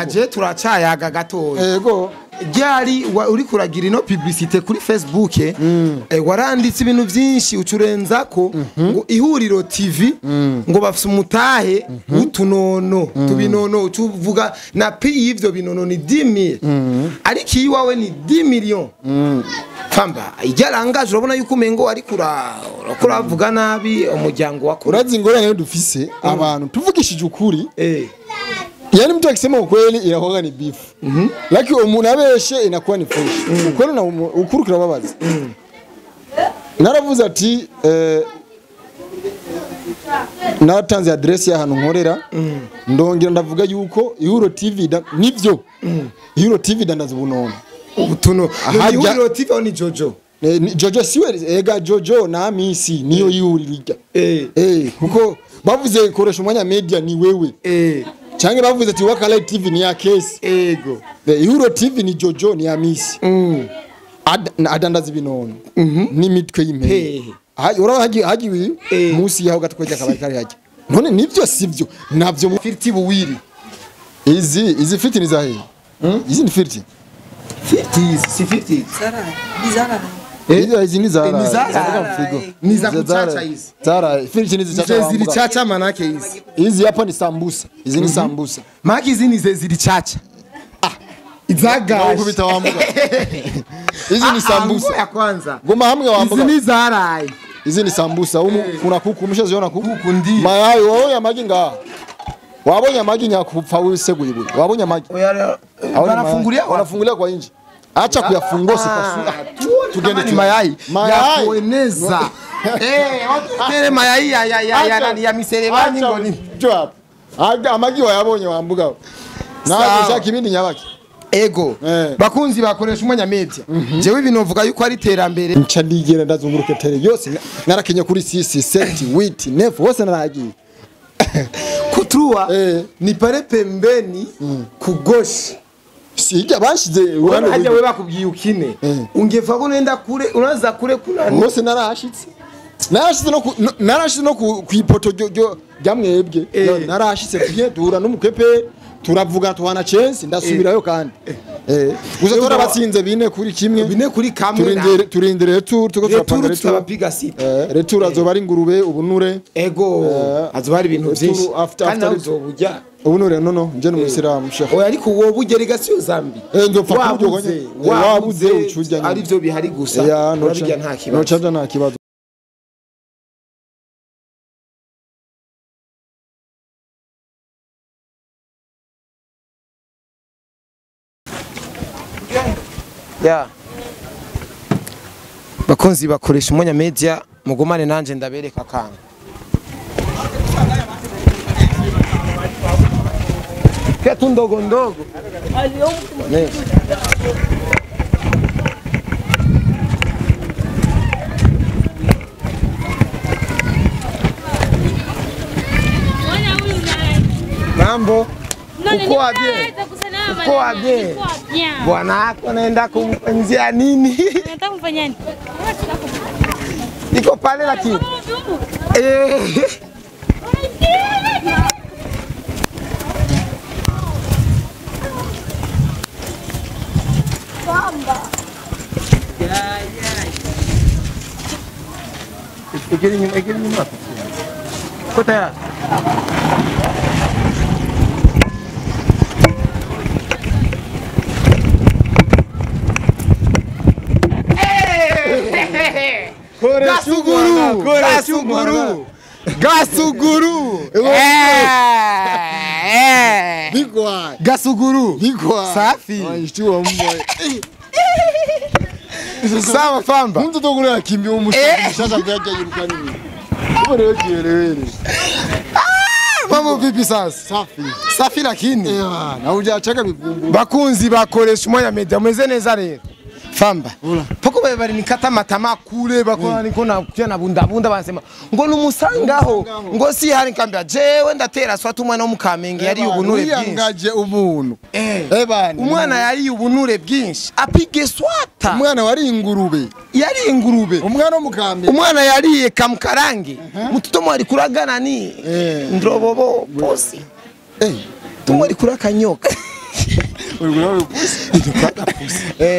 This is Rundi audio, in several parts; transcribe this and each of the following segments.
Je turacayaga gatoya. Yego. Ryari uri kuragira ino publicité kuri Facebook, waranditse ibintu byinshi ucurenza ko ngo Ihuriro TV ngo bafise umutahe utunono tubinono, ucuvuga na prix y'ivyo binono ni 10000, ariko iwawe ni 10 millions. Famba ijyarangaje, urabona yuko umengo ari kuravuga nabi umuryango wako. Urazi ingorane dufise abantu tuvugishije ukuri. Yani mtu akisema ukweli inakuwa ni beef. Lakini umuntu abeshe inakuwa ni fresh. Ukweli na ukuri kurababaza. Naravuze ati naratanze adresse y'ahantu nkorera. Ndongera ndavuga yuko Ihuriro TV nivyo. Ihuriro TV dandaza ubunono. Ubutuno. Ihuriro TV ni Jojo. Jojo siwe ega Jojo na Amisi niyo ihuriro ijya. Kuko bavuze koresha umwanya media ni wewe. Change bavuze ati Waka Light TV ni ya case. Ego. Ihuriro TV ni Jojo ni Amisi. Adandaza ibinono. N'imitwe y'impene. Uraba hagiwe munsi yaho gatweje akabari kari hajya. None nivyo sivyo navyo firiti buwiri. Izi firiti ni zahe? Izi ni firiti. Firiti si firiti. Zara. Zara. Izi ni zara. Ni zara. Ni za kuchacha hizi. Zara firiti ni zichacha. Zili chacha manake hizi. Hizi hapa ni sambusa. Hizi ni sambusa. Maki hizi ni zili chacha. Izaga. Ukubita wa mbuga. Hizi ni sambusa. Ya kwanza. Goma hamwe wa mbuga. Hizi ni zara. Hizi ni sambusa. Umu kuna kuku umeshaziona kuku? Kuku ndi. Mayai wabonye amagi nga. Wabonye amagi nyakupfa wiseguye. Wabonye amagi. Wanafungulia wanafungulia kwa nje. Acha kuyafungua sipasua. Tugende tu mayai ya kueneza. Watu tere mayai ya ya ya ya ya miserebani ngoni. Njoo hapa. Amagi wayabonye wa mbuga. Na ushaka ibindi nyabaki. Ego. Bakunzi bakoresha umwanya media. Jewe ibintu yuko ari terambere. Nca ndigera ndazunguruka tere yose narakenye kuri 6 7 8 9 hose naragiye. Kutrua ni pale pembeni kugoshi. Sijya bashize urano hajya we bakubwiye ukine. Ungefa ko nenda kure unaza kure kuna hose narashitse. Narashitse no ku ipoto rya mwebwe. Narashitse bien duhura n'umukepe turavuga tuhana chance ndasubirayo kandi. Gusa torabatsinze bine kuri kimwe. Bine kuri kamwe. Turindire tour tuko turapanga retour tubapiga sita. Retour azoba ari ingurube ubunure. Ego azoba ari ibintu byinshi. Kandi uzobujya. Ubunure no nje n'umusilamu sheikh. Oya ariko wowe bugeri gasiyo zambi. Ndopfa kubyo wabuze ucujya. Ari byo bihari gusa. Urabijya nta kibazo. Noca nta kibazo. Ya. Bakunzi bakoresha umwanya media mugumane nanje ndabereka kanga. Kitu ndogo ndogo. Mambo. Uko bien? Uko bien? Bwana wako naenda kumfanyia nini? Nataka kumfanyia nini? Iko pale lakini. Ikiri nyuma. Ko tayari. Gasuguru, Gasuguru, Gasuguru, Gasuguru, safi. Sawa famba. Mtu tokule akimbia umushasha byaje yirukanye. Ubone kielewele. Mambo vipi sasa? Safi. Safi lakini. Na hujachaka mikungu. Bakunzi bakoresha umwanya media meze neza rero. Famba. Poko bari nikata matama kule bakora niko na kuya na bunda bunda bansema ngo numusangaho ngo si hari nkambya jewe ndatera swata umwana wo mukamenge yari ubunure bwinshi. Yangaje umuntu. Ebana. Umwana yari ubunure bwinshi apige swata. Umwana wari ingurube. Yari ingurube. Umwana wo mukamenge. Umwana yariye kamkarange. Mututo mwari kuragana ni ndrobobo posi. Tumwari kurakanyoka.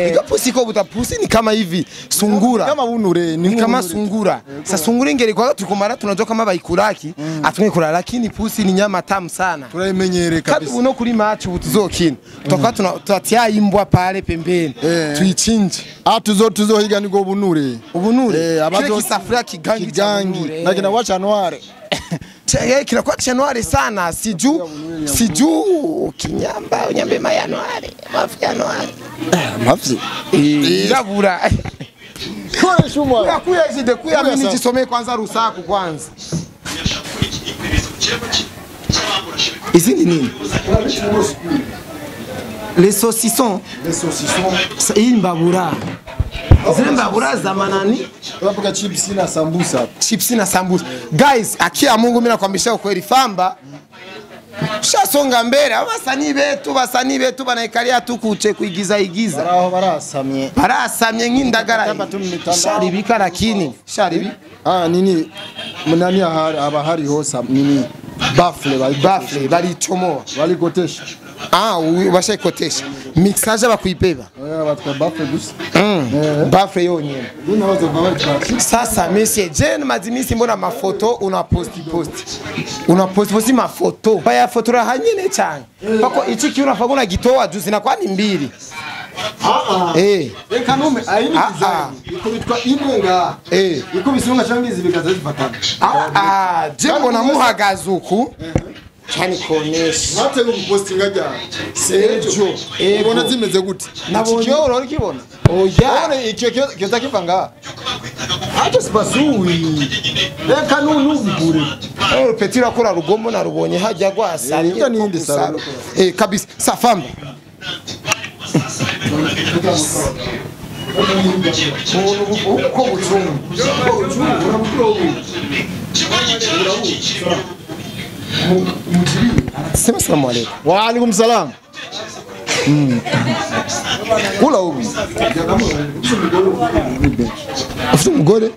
Igapusi ko butapusi ni kama hivi sungura. Kama bunure ni kama sungura. Sasa sungura ingelikuwa tulikomara tunajua kama baikulaki, atumwe kula, lakini pusi ni nyama tamu sana. Turaimenyere kabisa. Kati uno kuri match utuzokina. Tutakuwa tunatia imbwa pale pembeni. Tuichinje. Ah tuzohiga niko bunure. Ubunure. Kile kisafuria kigangi kigangi. Na kina wacha noire. Kinakuwa cha noire sana, siju kinyamba unyambe maya noire, mafi ya noire. Mafi. Irabura. Kwa shumwa. Kuya zide kuya mimi nijisomee kwanza rusaku kwanza. Izi ni nini? Les saucissons. Les saucissons. Hii mbabura. Zile mbabura za manani? Tunapika chips na sambusa. Chips na sambusa. Guys, akia Mungu mimi nakwambia ukweli famba. Shasonga mbele abasanii betu banaikalia tu kuche kuigiza igiza. Baraho barasamye. Barasamye nk'indagara. Sharibika lakini sharibi. Ah nini mnani aba hari hose nini bafle balichomoa. Balikotesha. Ah bashayikotesha. Mixage bakuibeba. Oya batwa bafle gusa. Bafle yonyene. Sasa monsieur Jane mazimisi mbona mafoto una posti. Una posti mafoto. Baya fotora hanyene cyane. Pako iki ki unafaguna gitoa juzi na kwani mbili. Reka nume aini design ikubitwa imwe nga. Ikubisonga cyangwa izi bikaza zifatana. Je mbona muhagaze uku. Cyane konesha. Natse gupostinga rya. Sejo. Ubona zimeze gute? Nabonye urori kibona. Oya. Ubona icyo kiza kivanga. Acho sipasuwi. Reka nubikure. Petit rakora rugombo narubonye hajya gwasa. Iyo nindi saro. Kabisa safamba. Uko bucungu. Sema salamu alaykum. Wa alaykum salam. Kula ubu. Ufite umugore?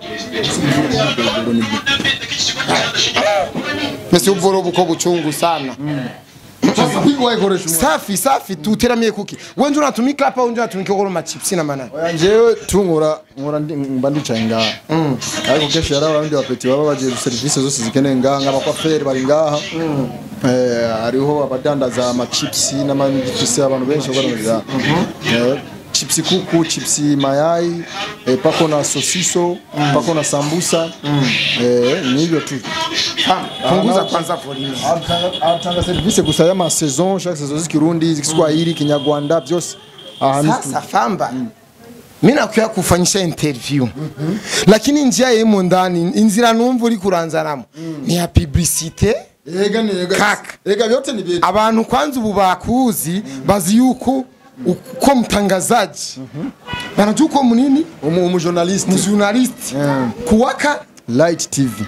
Mesi ubvoro buko buchungu sana. Safi safi tuteramye kuki. Wenje unatumika hapa wenje unatumika kwa machips na manani. Oya njewe tungura nkora mba ndicaye ngaha. Ariko kesho yari abandi bapeti baba bagiye service zose zikeneye ngaha nk'abakwaferi bari ngaha. Hariho abadandaza ama chips n'amagifise abantu benshi bakora. Chips kuku, chips mayai, pako na sosiso, pako na sambusa. Nibyo tu. Punguza kwanza volume. Atanga service gusa ya saison, chaque saison z'ikirundi, z'igiswahili, kinyarwanda byose. Sasa famba. Mimi nakuya kufanyisha interview. Lakini njia yemo ndani, inzira numva uri kuranzanamo. Ni ya publicité. Ega nega. Kaka. Ega byote ni byetu. Abantu kwanza ubu bakuzi bazi yuko uko mtangazaji. Banajua uko munini? Umujournalist. Mjournalist. Kuwaka Light TV.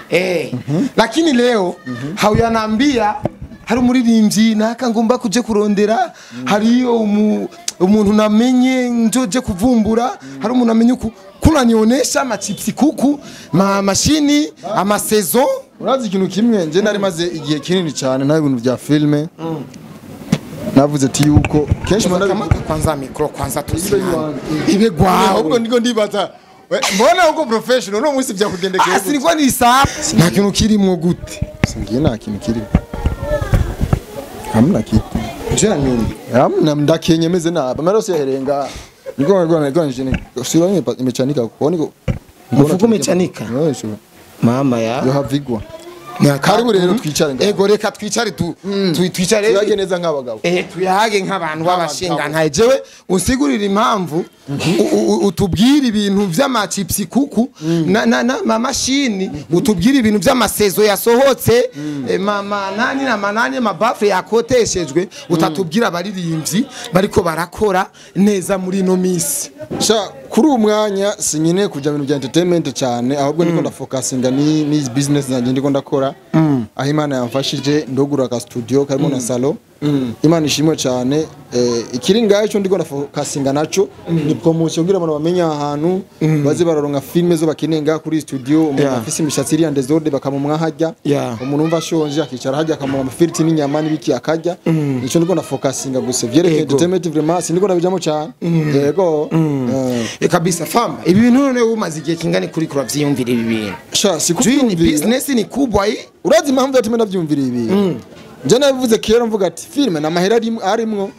Lakini leo hauyanambia hari umuririmbyi naka ngomba kuje kurondera hariyo umuntu namenye njoje kuvumbura hari umuntu amenye kunanionesha amachipsi kuku ma mashini ama saison. Urazi ikintu kimwe nje nari maze igihe kinini cyane nayo ibintu bya filme. Navuze ati yuko kenshi mwana kwanza micro kwanza tusimame ibe gwawe ahubwo ndiko ndibaza mbona uko professional no munsi bya kugendekeye. Sinigwa ni sawa nta kintu kirimo gute singiye nta kintu kirimo hamna kitu je nyumbi hamna ndakenye meze nabi amarose yaherenga niko niko njene sura imechanika kuko mfuko umechanika mama ya yo havigwa. Karibu rero twicare ngaho. Ego reka twicare tu twicare tuyage neza nk'abagabo. Tuyage nk'abantu babashinga ntaye jewe unsigurira impamvu utubwira ibintu vy'amachipsi kuku na na mashini utubwira ibintu vy'amasezo yasohotse mama nani na manani mabafre yakoteshejwe utatubwira abaririmbyi bariko barakora neza muri no misi. Sha kuri umwanya sinyine kuja bintu bya entertainment cyane ahubwo ndiko ndafocusinga ni business zanje ndiko ndakora. Aho Imana yamfashije ndogura ka studio karimo na salon. Imana ishimwe cyane. Ikiri ngaho cyo ndiko ndafokasinga naco ni promotion kugira abantu bamenye ahantu baze bararonka filme zo bakeneye ngaha kuri studio. Umuntu afise imishatsi iri en désordre bakamumwa hajya, umuntu umva ashonje akicara hajya akamuha amafiriti n'inyama n'ibiki akarya. Nico ndiko ndafokasinga gusa vyerekeye entertainment, vraiment sindiko ndabijamo cyane, yego. Kabisa famba, ibi bintu none umaze igihe kingana kuri kuravyiyumvira ibi bintu? Sha, si Juu ni kubyumvira. business ni kubwa hii. Urazi impamvu yatumye ndabyumvira ibi? Nje nabivuze kera, mvuga ati filime n'amahera arimwo,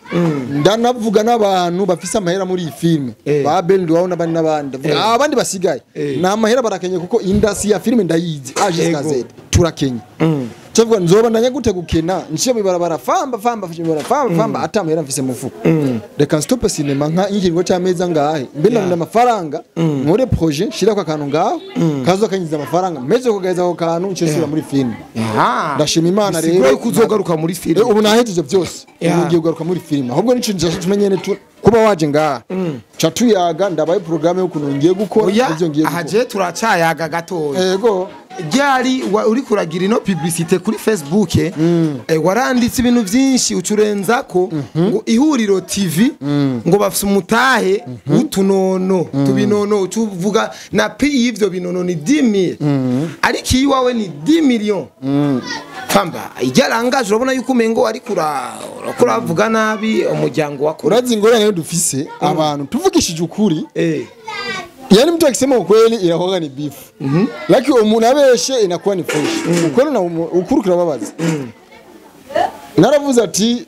ndanavuga n'abantu bafise amahera muri iyi filime, ba Ben Duwaho n'abandi n'abandi. Ndavuga abandi basigaye ni amahera barakenye, kuko industry ya filime ndayizi A jusqu'à Z, turakenye. Cyavuga nzoba ndanya gute gukena nciye mu ibarabara famba famba famba famba famba ata amahera mfise mu mufuko? Reka stop cinema nka ingingo cy'ameza ngahe mbe ndabona amafaranga, nkore projet nshirako akantu ngaho kazo kanyiza amafaranga, meze kugeza ako kantu nciye muri filime. Ndashima Imana rero. Bisigura yuko uzogaruka muri filime. Ubu nahejeje byose. Ubu ngiye kugaruka muri filime, ahubwo nico nje tumenyene kuba waje ngaha ca tuyaga, ndabaye programme y'ukuntu ngiye gukora Oya, ivyo ngiye aha gukora. je turacayaga gatoya. Yego. Ryari uri kuragira ino publicité kuri Facebook, waranditse ibintu byinshi ucurenza ko ngo Ihuriro TV ngo bafise umutahe w'utunono tubinono, ucuvuga na prix y'ivyo binono ni 10000, ariko iyi wawe ni 10 millions. Famba, ijyarangaje urabona yuko umengo ariko uravuga nabi umuryango wakora. Urazi ingorane dufise abantu tuvugishije ukuri? Yani mtu akisema ukweli inakuwa ni beef, lakini umuntu abeshe inakuwa ni fresh. Ukweli na ukuri kurababaza. Naravuze ati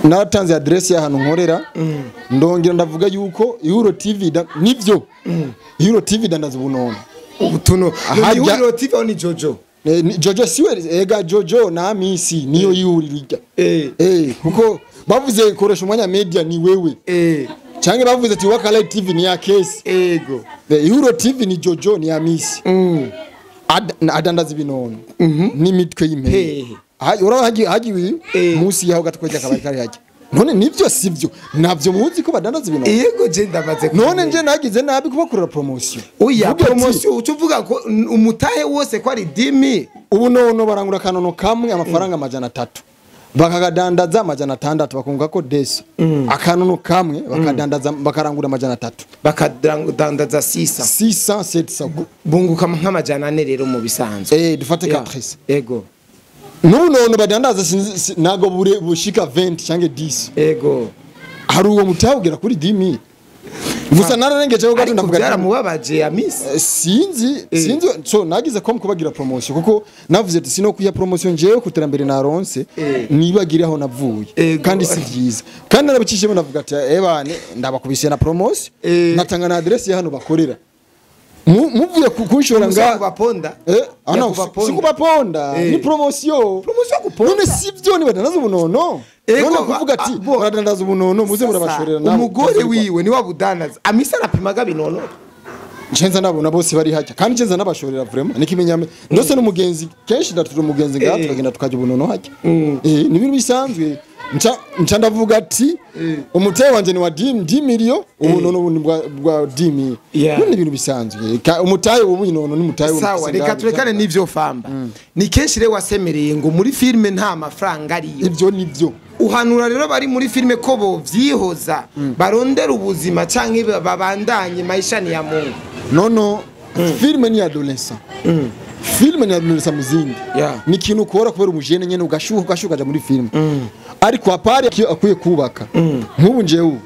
naratanze adresse y'ahantu nkorera, ndongera ndavuga yuko Ihuro TV nivyo Ihuro TV dandaza ubunono. Utuno Ihuriro TV aho ni Jojo. Jojo siwe ega, Jojo na Amisi niyo yihuriro ijya. Kuko bavuze koresha umwanya media ni wewe, cyangwa bavuze ati Waka Light TV ni ya kesi. Ihuro TV ni Jojo, ni Amisi. Adandaza ibinono n'imitwe y'impene. Hehe. Urabona hagiwe munsi yaho gato kajya kabari kari hajya. None nivyo sivyo navyo muzi ko badandaza ibinono? Yego, je ndamaze None kubimenya. nje nagize nabi kubakorera promotion? Oya. Vuga ati, Promotion uca uvuga ko umutahe wose ko ari 10000. Ubu nono barangura akanono kamwe amafaranga 300, bakakadandaza 600, bakunguka ko desi. Akanono kamwe bakadandaza, bakarangura 300, Bakadandaza sisa 600, 700. Bunguka nk'400 rero mu bisanzwe. Dufate 400. N'ubu nono badandaza ntago bure bushika 20 cyangwa 10. Hari uwo mutawugera kuri 10000 gusa nararengeje ko gato. Ariko Ndavuga ati, byaramubabaje Amisi. Sinzi, sinzi. So nagize ko kubagira promotion, kuko navuze ati sino kuya promotion jewe ku terambere naronse, nibagira aho navuye. Kandi si byiza, kandi narabicishemo ndavuga ati ebane ndabakubise na promotion, natanga na adresse ya hano bakorera. Muvuye kunshora Musa nga kubaponda. Ah no, Yakubaponda. si kubaponda, ni promotion. Promotion kuponda. None sivyo nibadandaza ubunono? None kuvuga ati baradandaza ubunono, muze murabashorera nabo. Umugore wiwe niwe abudandaza. Amisi arapimaga binono. Ncenza nabona bose bari hajya, kandi ncenza nabashorera, vraiment nikimenyame ndose n'umugenzi kenshi ndatura umugenzi ngaha, tukagenda tukajya ubunono hajya. Ni ibintu bisanzwe. Nca ndavuga ati umuteye wanje ni wa 10 million, ubunono bundi bwa 10 million. None ibintu bisanzwe. Umutahe ubu inono ni mutahe. Sawa, reka turekane n'ivyo famba. Ni kenshi rero wasemereye ngo muri filime nta mafaranga ariyo. Ibyo nibyo. Uhanura rero bari muri filime ko bovyihoza barondera ubuzima canke babandanye maisha ni ya Mungu. Nono filme ni adolescent, filme ni adolescent muzindi. Ni ikintu ukora kubera umujene nyene, ugashuha ugashuha ukaja muri filme, ariko apari akwiye kubaka. Nk'ubu njewe ubu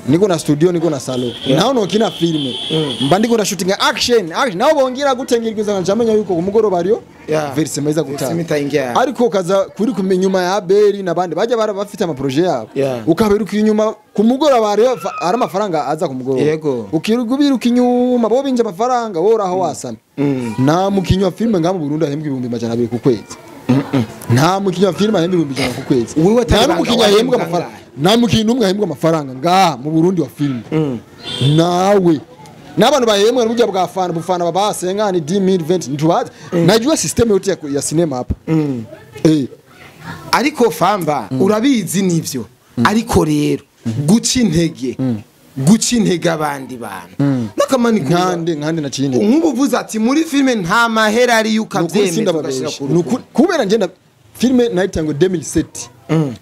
niko na studio, niko na salon, naho nokina filme, mba ndiko na shooting action action, naho bongera gutengirwa njamenya yuko ku mugoroba ariyo versement iza gutanga. Versement itaingia. Ariko ukaza kuri inyuma ya Abeli n'abandi bajya bara bafite ama projet yabo, ukaberuka inyuma ku mugoroba ariyo ari amafaranga aza ku mugoroba. Ukirirwa ubiruka inyuma bo binje amafaranga, wowe uraho wasamye. Nta mukinnyi wa filime ngaha mu Burundi ahembwa 200,000 ku kwezi. Nta mukinnyi wa filime ahembwa 100,000 ku kwezi. Wewe atari Nta banga n'umukinnyi ahembwa wahembwa amafaranga, angahe? nta mukinnyi n'umwe ahembwa amafaranga ngaha mu Burundi wa filime. Nawe n'abantu bahembwa n'uburyo bwa fana bufana babasenga ni 10000, 20, ntitubazi. Najua system yote ya sinema hapa. Ariko famba, urabizi nivyo, ariko rero guca intege, guca intege abandi bantu n'akamani. Nkande na kindi. Nk'ubu uvuze ati muri filime nta mahera ariyo, Nukuri ukabyemeza ugashyira sindababesha. ku rukuta. Nukuri kubera ngenda Filme nayitango 2007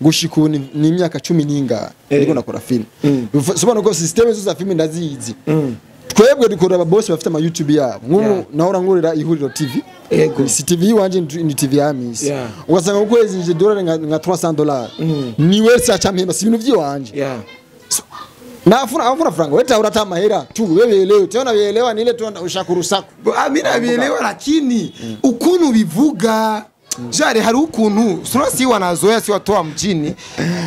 gushika ubu ni imyaka 10 n'ingahe niko nakora filme. Bisobanura ko system zose za filme ndazizi. Twebwe dukora aba boss bafite ama YouTube yabo. Nk'ubu nahora nkorera Ihuriro TV. Ego. Si TV wanje ni TV ya Hamisi. Yeah. Ugasanga ku kwezi nje dolari nka $300. Ni wese acampemba si ibintu vyiwanje. Yeah. Na afuna franga weta urata mahera tu wewe leo tena uelewa ni ile tu ushakurusaku. Mimi nabielewa lakini ukuntu bivuga jare hari ukuntu sura si wanazoea si watoa mjini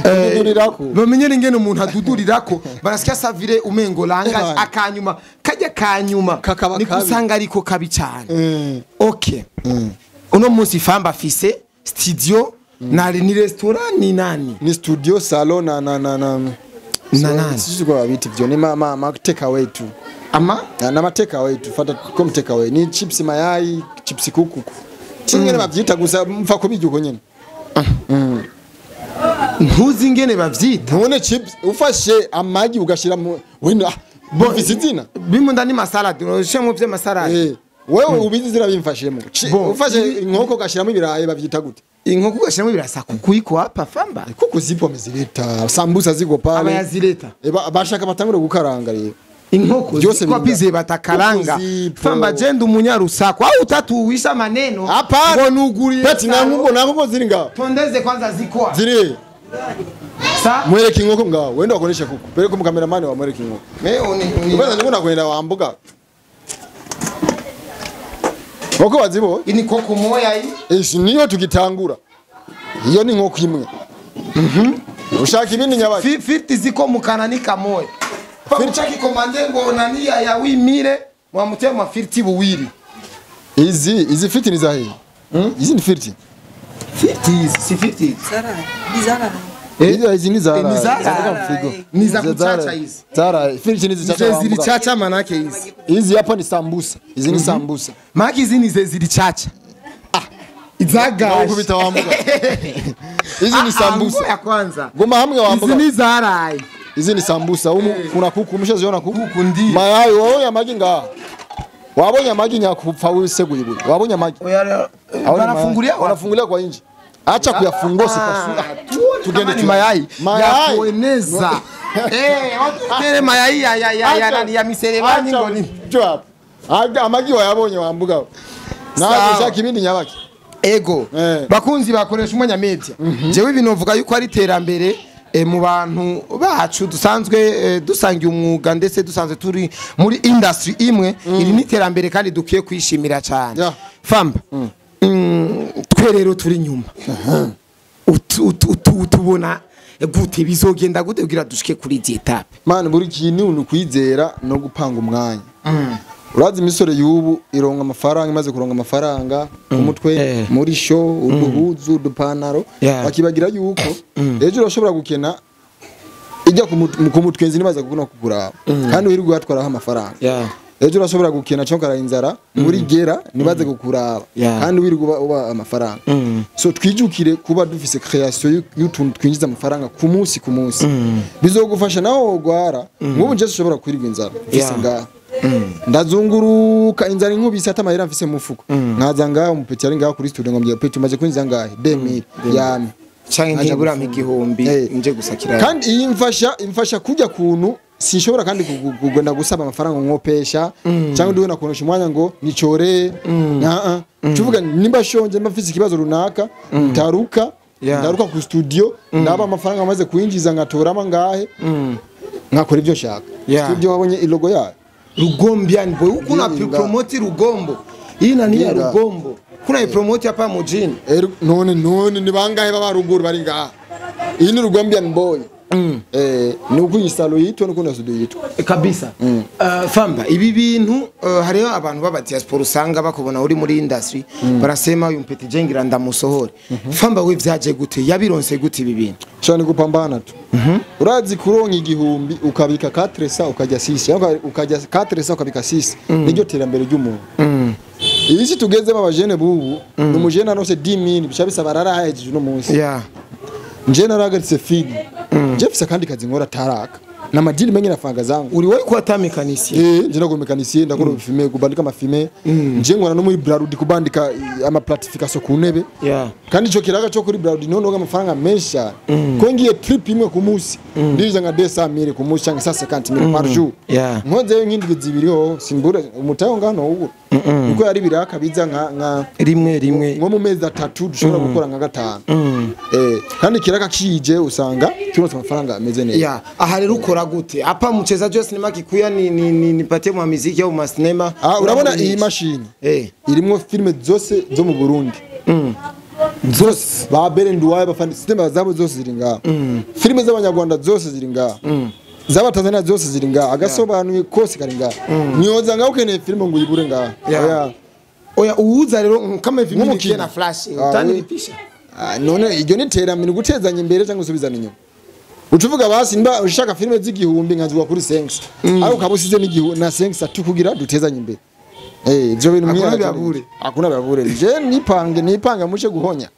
Dudurirako. Bamenye ngene umuntu adudurirako barasikia savire umengo langa akanyuma kajya kanyuma ni kusanga ariko kabi cyane. Okay. Uno munsi Famba afise studio na ni restaurant ni nani? Ni studio salon na na na na nani? Sisi kwa vitu vyo ni ma take away tu. Ama na ma take away tu fata kom take away ni chips mayai chips kuku. Chingene bavyita gusa mfa kubijya uko nyene. Ntuzi ngene bavyita. None chips ufashe amagi ugashira mu wino bofisi izina. Bimwe ndani masalad ushemo vya masalad. Wewe ubizi zira bimfashemo. Ufashe inkoko ugashiramo ibirayi bavyita gute? Inkoko ugashiramo ibirasa kukuiko hapa Famba. Kuku zipo amezileta. Sambusa ziko pale. Abayazileta. Bashaka batangure gukaranga rero. Inkoko ziko pize batakaranga. Famba jenda umunyarusaku au utatuwisha maneno. Hapana. Ngo nuguriye. Peti na nkuko na nkuko ziri ngaho. Tondeze kwanza ziko. Ziri. Sa mwereke inkoko ngaho. Wenda wakoresha kuku. Pereko mu cameraman wa mwereke inkoko. Me oni. Kwanza ndiko nakwenda wambuka. Wako wazibo? Ini koko moya hii. Isi niyo tukitangura. Iyo ni nkoko imwe. Ushaka ibindi nyabaki. Fifty ziko mukananika moya. Pamuchaki komande ngo nani ya wimire mwamutia ma 50 buwiri. Izi 50 ni za hii. Izi ni 50. 50 si 50. Zara. Zara. Izi ni zara. Ni zara. Ni za kuchacha hizi. Zara 50 ni zichacha. Hizi zilichacha manake hizi. Hizi hapa ni sambusa. Hizi ni sambusa. Maki hizi ni zilichacha. Izaga. Ukubita wambuka. Hizi ni sambusa. Ya kwanza. Goma hamwe wambuka. Hizi ni zara. Hizi ni sambusa. Umu kuna kuku umeshaziona kuku? Kuku ndi. Mayai wabonye amagi nga. Wabonye amagi nyakupfa wese guyibuye. Wabonye amagi. Wanafungulia wanafungulia kwa nje. Acha kuyafungua sipasua. Tugende tu mayai ya kueneza. Watu tere mayai ya ya ya ya ya miserebani ngoni. Njoo hapa. Amagi wayabonye wambuka. Na ushaka ibindi nyabaki. Ego. Bakunzi bakoresha umwanya media. Jewe ibintu yuko ari terambere mu bantu bacu dusanzwe dusangiye umwuga ndetse dusanzwe turi muri industry imwe iri niterambere kandi dukwiye kwishimira cyane. Famba. Twe rero turi nyuma. Utubona gute bizogenda gute kugira dushike kuri izi etape? Man buri kintu ni kwizera no gupanga umwanya. Urazi imisore y'ubu ironka amafaranga imaze kuronka amafaranga umutwe muri show uduhuzu udupanaro bakibagira yuko ejo urashobora gukena ijya ku mutwenzi nibaza kuguna kugura kandi wirirwa atwaraho amafaranga. Ejo urashobora gukena cyo kara inzara muri gera nibaze kukuraba kandi wirirwa uba amafaranga. So twijukire kuba dufise creation y'utuntu twinjiza amafaranga ku munsi ku munsi. Bizogufasha naho ogwara nk'ubu nje ushobora kwirirwa inzara mfise ngaha. Ndazunguruka inzara inkubise atamahera mfise mufuko. Nkaza ngaho umupeti ari ngaho kuri studio ngo mbye peti umaze kwinjiza ngahe 2000 yami canke ntibura igihumbi nje gusakira. Kandi iyi imfasha kujya kuntu sinshobora kandi kugenda gusaba amafaranga nkopesha cyangwa ndiwe nakonesha umwanya ngo nicore. Tuvuga nimba shonje mba mfise ikibazo runaka ndaruka ku studio ndaba amafaranga amaze kwinjiza ngatorama ngahe nkakora ibyo nshaka. Studio wabonye ilogo yayo Rugombian boy kuna promote Rugombo. Hii nani ya Rugombo? Kuna promote hapa mjini. None ni bangahe baba ruguru bari ngaha. Iyi ni Rugombian boy. Ni uko isalo yitwa nuko studio yitwa. Kabisa. Famba ibi bintu hariyo abantu baba diaspora usanga bakubona uri muri industry barasema uyu mpeti jengira ndamusohore. Famba we vyaje gute yabironse gute ibi bintu? Cyane gupambana tu. Urazi kuronka igihumbi ukabika 400 ukajya 6 ukajya 400 ukabika 6 niryo terambere ry'umuntu. Iyi si tugezemo abajene bubu umujene anose 10000 bisha bisaba rarahejeje no munsi. Nje naragaritse film. Nje mfise kandi kazi nkora taraka. Na madini mengi nafanga zangu. Uri wewe kuwa ta mekanicien? Nje ndakora mekanicien, ndakora filme, kubandika amafilme. Nje nkora no muri Brarudi kubandika ama platification ku ntebe. Kandi ico kiraka cyo kuri Brad noneho amafaranga menshi cyane, ko ngiye trip imwe ku munsi ndiriza nka 200,000 ku munsi cyangwa 150,000 par jour. Nkozeyo nk'indwi zibiri ho simbura umutayo ngano ubura, kuko yari biraka biza nka rimwe rimwe nko mu mezi 3 dushobora gukora nka 5. Kandi kiraka kije usanga turonse amafaranga ameze neza. Yeah. Aha rero ukora gute? Hapa mchezaji wa sinema kikuya ni nipatie mwa muziki au ma sinema. Urabona iyi mashini irimwo filme zose zo mu Burundi. Zose ba Berenduwaye bafana sinema zabo zose ziri ngaha. Filme z'abanyarwanda zose ziri ngaha. Z'aba Tanzania zose ziri ngaha. Agasobanuye kose kari ngaha. Nyoza ngaho ukeneye filme ngo uyibure ngaha. Oya uwuza rero kama hivi mimi na flash utanilipisha. None iryo ni terambere gutezanya imbere cyangwa gusubizana inyuma. Ucuvuga basi mba ushaka filme z'igihumbi nkanzwa kuri 5. Ariko kabusize n'igihu na 5 tukugira dutezanye imbere. Ivyo bintu hakuna byabure. Hakuna byabure. Je nipange muce guhonya.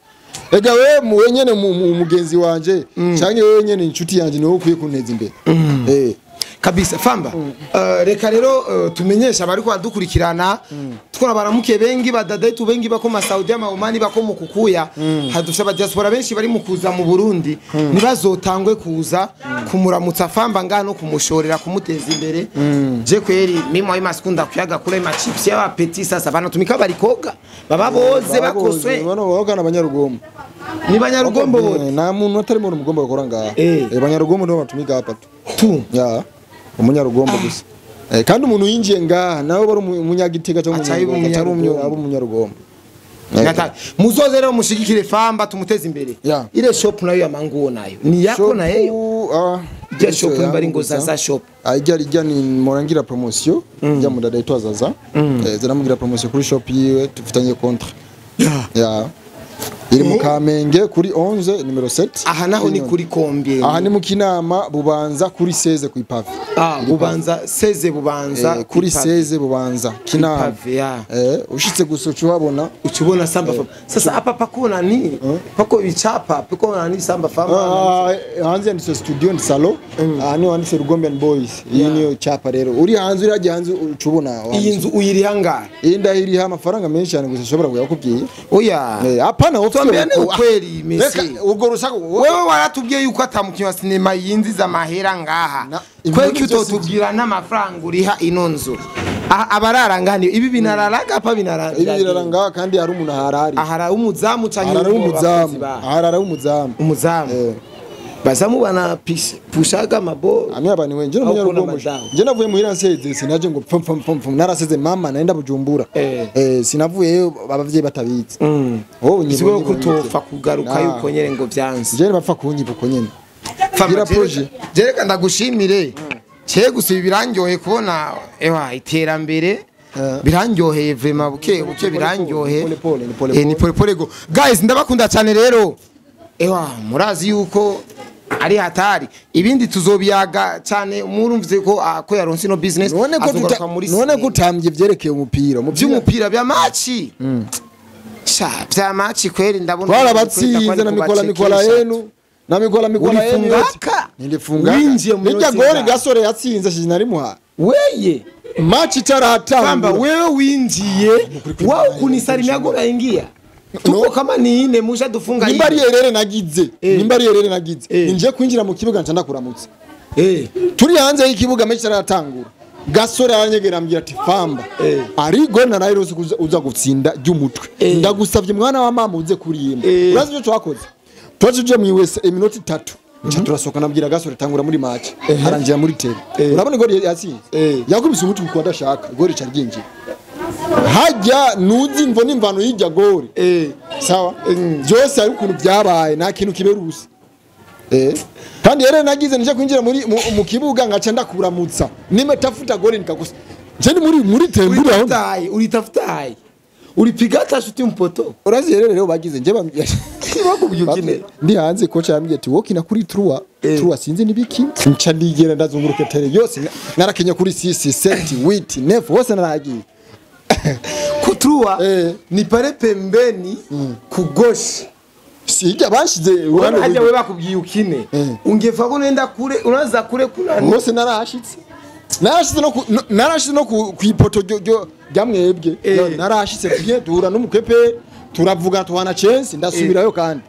Ega we muwenyene mugenzi wanje canke wewe nyene inshuti yanje niwe ukwiye kunteza imbere. Kabisa Famba. Reka rero tumenyesha abariko badukurikirana twora baramuke bengi badadaitu bengi bako ma Saudi ama Omani bako mu kukuya hadufite aba diaspora benshi bari mu kuza mu Burundi nibazotangwe kuza kumuramutsa Famba ngano kumushorera kumuteza imbere. Je kweri mimi ayo masikunda kuyaga kure ma chips ya petit sasa banatumika barikoga baba boze bakoswe bano boga n'abanyarugombo ni banyarugombo bote nta muntu atari mu mugombo bakora ngaha. Banyarugombo nibo batumika hapa tu. Umunyarugombo gusa. Kandi umuntu yinjiye ngaha nawe bari umunyagitega cyangwa umunyarugombo. Muzoze rero mushigikire Famba tumuteze imbere. Ile shop nayo ya manguo nayo ni yako na yeyo. Ijya shop mbari ngo Zaza shop. Ijya ni morangira promotion ijya mu dada itwa Zaza. Zaramugira promotion kuri shop yiwe tufitanye contrat. Iri mu Kamenge kuri 11 numero 7. Aha naho ni kuri Kombye. Aha ni mu Kinama Bubanza kuri 16 ku ipave. Bubanza 16 Bubanza kuri 16 Bubanza Kinama. Ushitse gusa ucuhabona ucubona Samba Famba. Sasa hapa pako nani? Pako ichapa, pako nani Samba Famba. Hanze ndise studio ndi salon. Aha ni wanditse Rugombian Boys. Iyi niyo chapa rero. Uri hanze uraje hanze ucubona. Iyi nzu uyiri hanga. Iyi ndahiri amafaranga menshi cyane gusa ushobora kuyakubwiye. Oya. Hapana tuambiane ukweli Messi. Ubwo rusaku wewe waratubwiye yuko atamukinyi wa sinema yinziza amahera ngaha. Kweki utotubwira n'amafaranga uriha ino nzu. Abarara ngani ibi binararaga apa binarara. Ibi biraranga kandi hari umuntu aharari. Ahara umuzamu canke umuzamu. Aharara umuzamu. Umuzamu. Bazamu bana pushaga mabo. Amwe abani wenje n'umunyarugombo. Nje navuye muhira nseze sinaje ngo pfum pfum pfum naraseze mama naenda Bujumbura. Sinavuyeyo abavyeyi batabitse. Oh nyibwo kutofa kugaruka yuko nyere ngo byanze. Je bapfa kunyiba uko nyene. Gira projet. Jereka ndagushimire. Cye gusa birangyohe kubona ewa iterambere. Birangyoheye vraiment buke buke birangyohe. Ni pole pole go. Guys ndabakunda cyane rero. Ewa murazi yuko ari hatari ibindi tuzobiyaga cyane murumvise ko ko yaronse no business azogaruka muri none gutambye byerekeye umupira mu by'umupira bya match sha bya match kweri ndabona twarabatsinze na Mikola yenu na Mikola yenu nilifunga winjiye mu nijya gori gasore yatsinze sinarimuha weye match itaratangura Famba wewe winjiye wao kunisalimia gora ingia tuko kama ni ine musha dufunga nimba ari erere nagize nimba ari erere nagize nje kwinjira mu kibuga nca ndakuramutse turi hanze y'ikibuga match aratangura gasore aranyegera ambwira ati Famba ari gol na Rairos uza gutsinda ry'umutwe ndagusavye mwana wa mama uze kuriyimba urazi icyo twakoze twajije mu wese iminota 3 nca turasoka nabwira gasore tangura muri match arangira muri tele urabona gol yatsinze yakubise umutwe kuko adashaka gol ca ryinjira hajya nuzi mvo nimvano yijya gori sawa byose ari ukuntu byabaye nta kintu kiberuse kandi rero nagize nije kwinjira muri mu kibuga ngaca ndakuramutsa nimetafuta gori nikagusa je ni muri tembura aho ulitafutaye ulipigata shuti mpoto urazi rero bagize nje bakubwiye ndi hanze coach yambwiye ati wokina kuri 3 3 sinzi nibiki nca ndigera ndazunguruka tere yose narakenye kuri 6 7 8 9 hose naragiye Kutrua ni pale pembeni kugoshi. Sijya bashize urano hajya we bakubwiye ukine. Ungefa ko nenda kure unaza kure kuna hose narashitse. Narashitse no ku ipoto ryo ryamwebwe. Narashitse bien duhura n'umukwepe Turavuga tuhana chance, ndasubirayo kandi.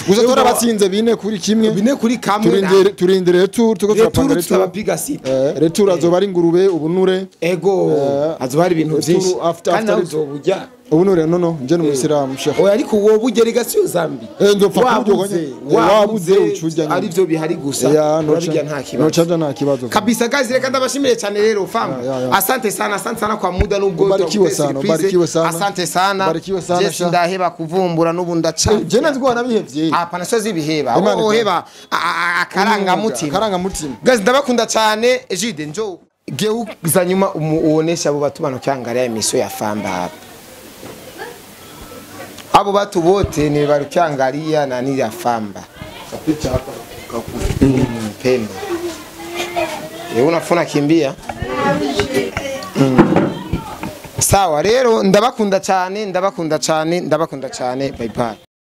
Gusa turabatsinze 4-1. 4-1. Turindire retour, tuko turapanga retour retour. Tutabapiga sita. Retour azoba ari ingurube ubunure. Ego, azoba ari ibintu retour byinshi after kandi nawe retour. uzobujya. Ubunure no nje n'umuyisilamu sheikh. Oya, ariko wowe ugera igasiyo Zambi. Nzopfa kurya wabuze uko nyene. Wabuze ucurya nyene. Ari byo bihari gusa. Ya, urabirya nta kibazo. Noca nta kibazo. Kabisa guys, reka ndabashimire cyane rero fam. Ya. Asante sana, asante sana kwa muda nubwo Ubarikiwe tutakuteye sana, surprise. ubarikiwe sana. Asante sana. Ubarikiwe sana, Jesse sha. ndaheba kuvumbura n'ubu ndaca. Je nazi ko wanabihevye. Hapana, sio zibiheba. Imana Woheba akarangamutima. Akarangamutima. Guys, ndabakunda cyane. Jide njo geuza nyuma uonesha abo batu banokiangalia emission ya famba hapa. Abo batu bote ni barukiangalia nani ya famba. Pemba. Unafuna kimbia. Sawa rero ndabakunda cyane, ndabakunda cyane, ndabakunda cyane. Bye bye.